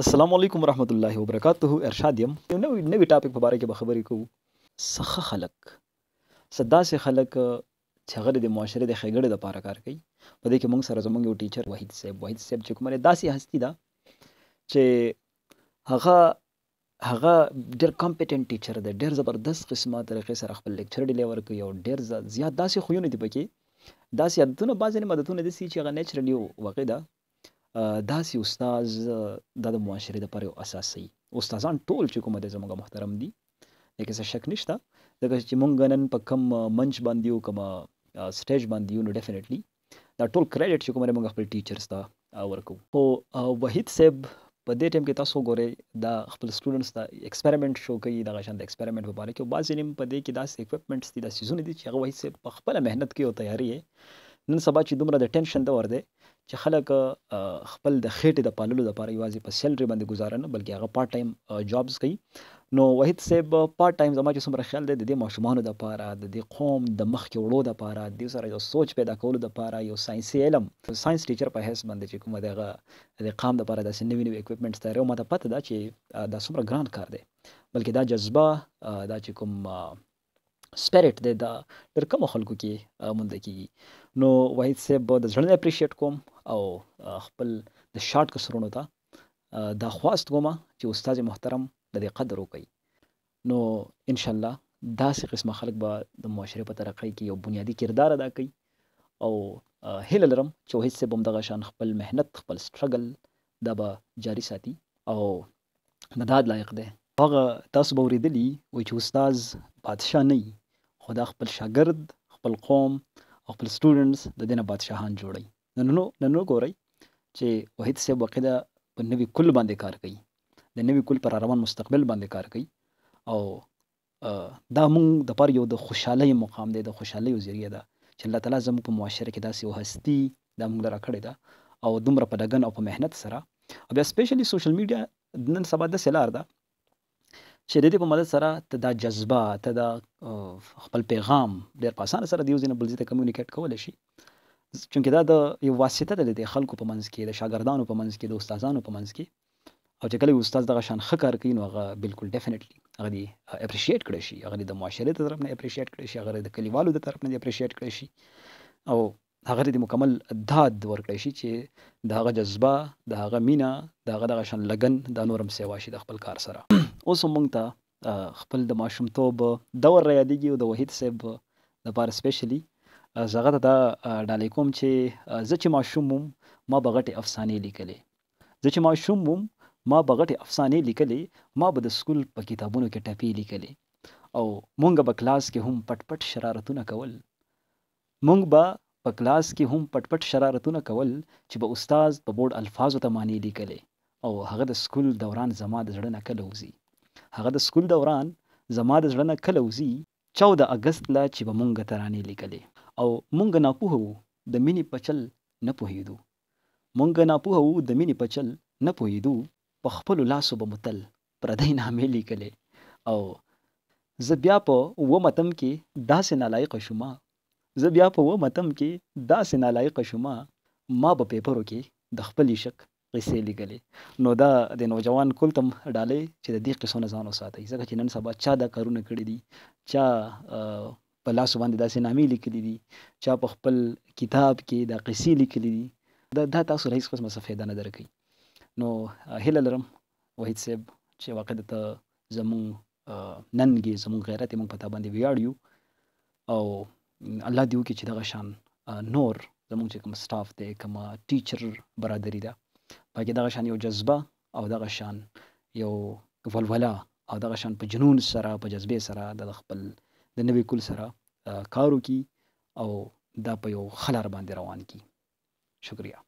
السلام علیکم ورحمت الله وبرکاته. ارشاد یم. یو نوی نوی ټاپک په باره کې به خبرې کوو. څه ښه خلک، څه داسې خلک چې هغه د معاشرې د ښېګړې لپاره کار کوي. په دې کې موږ سره زموږ یو ټیچر وحید صاحب، وحید صاحب چې کومه داسې هستي ده چې هغه ډېر کمپټنټ ټیچر دی، ډېر زبردست قسمه طریقې سره خپل لیکچر ډیلیور کوي او ډېر زیات داسې خویونه دي پکې، داسې عادتونه، بعضې نیم عادتونه داسې چې هغه نیچرلی واقع ده. داسې استاد دا د معاشرې دپاره یو اساسي استادان ټول چې کومه دی زموږ محترم دي، دې کې څه شک نشته، ځکه چې مونږ نن په کوم منچ باندې یو، کوم سټیج باندې یو، نو ډیفینیټلی دا ټول کریډټ چې کومه دی مونږ خپل ټیچرز ته ورکوو. خو وحید صاحب په دې ټایم کې تاسو وګورئ دا خپل سټوډنټس ته ایکسپریمنټ شو کوي، دغه شان د ایکسپریمنټ په باره کې بعضې نیم په دې کې داسې اکوپمنټس دي، داسې څیزونه دي چې هغه وحید صاحب په خپله محنت کوي او تیاری یې. نن سبا چې دومره د ټینشن دور دی چې خلک خپل د خېټې د پاللو لپاره یوازې په سیلري باندې ګزاره نه، بلکې هغه پارټ ټایم جابز کوي. نو وحید صاحب پارټ ټایم زما چې څومره خیال دی د دې ماشومانو دپاره، د دې قوم د مخکې وړو دپاره، دې سره یو سوچ پیدا کولو دپاره، یو ساینسي علم، ساینس ټیچر په حیث باندې چې کومه دی هغه د قام دپاره داسې نوي نوي اکوپمنټس تیاروي. او ما ته پته ده چې دا څومره ګران کار دی، بلکې دا جذبه، دا چې کوم سپیریټ دی دا ډېر کمو خلکو کې مونده کېږي. نو وحید صاحب د زړه نه اپریشیټ کوم او خپل د شارټ کسرونو ته دا خواست کوم چې استاد محترم د دې قدر وکړي. نو انشاءالله داسې قسمه خلک به د معاشرې په ترقۍ کې یو بنیادي کردار ادا کوي. او هیله لرم چې وحید صاحب هم دغه شان خپل محنت، خپل سټرګل دا به جاري ساتي او د داد لایق دی. هغه تاسو به اورېدلي وئ چې استاد بادشاه نه وي، خو دا خپل شاګرد، خپل قوم او خپل سټوډنټس د دې نه بادشاهان جوړوي. نن وګورئ چې وحید صاحب واقع ده په نوي کل باندې کار کوي، د نوي کل پر روان مستقبل باندې کار کوي. او دا مونږ دپاره یو د خوشحالۍ مقام دی، د خوشحالۍ یو ذریعه ده چې الله تعالی زموږ په معاشره کې داسې یو هستي دا مونږ له راکړې ده او دومره په لګن او په محنت سره. او بیا سپیشلی سوشل میډیا نن سبا داسې لار ده چې د دې په مدد سره ته دا جذبه، ته دا خپل پیغام ډېر په اسانه سره د یو ځای نه بل ځای ته کمیونیکیټ کولی شي، چونکې دا د یو واسطه ده د دې خلکو په منځ کې، د شاګردانو په منځ کې، د استادانو په منځ کې. او چې کله یو استاد دغه شان ښه کار کوي نو هغه بالکل ډیفینیټلی هغه دې اپریشیټ کړی شي، هغه دې د معاشرې د طرف نه اپریشیټ کړی شي، هغه دې د کلیوالو د طرف نه دې اپریشیټ کړی شي او هغه دې مکمل داد ورکړی شي چې د هغه جذبه، د هغه مینه، د هغه دغه شان لګن دا نور هم سیوا شي د خپل کار سره. اوس هم موږ ته خپل د ماشومتوب دور را یادېږي او د وحید صاحب دپاره سپیشلی زه هغه ته دا ډالۍ کوم چې زه چې ماشوم وم ما به غټې افسانې لیکلې، زه چې ماشوم وم ما به غټې افسانې لیکلې، ما به د سکول په کتابونو کې ټپې لیکلې او مونږ به کلاس کې هم پټ پټ شرارتونه کول، مونږ به په کلاس کې هم پټ پټ شرارتونه کول چې به استاد په بورډ الفاظو ته معنی لیکلې. او هغه د سکول دوران زما د زړه نه کله وځي، هغه د سکول دوران زما د زړه نه کله وځي، 14 اګست له چې به مونږ ترانې لیکلې. او مونږ ناپوهه وو د مینې په چل نه پوهېدو، مونږ ناپوهه وو د مینې په چل نه پوهېدو، په خپلو لاسو به مو تل پردۍ نامې لیکلې. او زه بیا په اووم اتم کې داسې نالایقه شومه، زه بیا په اووم اتم کې داسې نالایقه شومه، ما به پیپرو کې د خپل عشق قصې لیکلې. نو دا د نوجوان کل ته ډالۍ چې د دې قصو نه ځان وساتئ، ځکه چې نن سبا چا دا کارونه کړي دي، چا په لاسو باندې داسې نامې لیکلې دي، چا په خپل کتاب کې دا قصې لیکلې دي، دا تاسو له هېڅ قسمه څه فایده نه درکوي. نو هیله لرم وحید صاحب چې واقع ته زمونږ ننګې، زمونږ غیرت، موږ په تا باندې ویاړ یو او الله دې وکړي چې دغه شان نور زمونږ چې کوم سټاف دی، کومه ټیچر برادري ده، پکې دغه شان یو جذبه او دغه شان یو ولوله او دغه شان په جنون سره، په جذبې سره د خپل د نوي کل سره کار وکړي او دا په یو ښه لار باندې روان کړي. شکریه.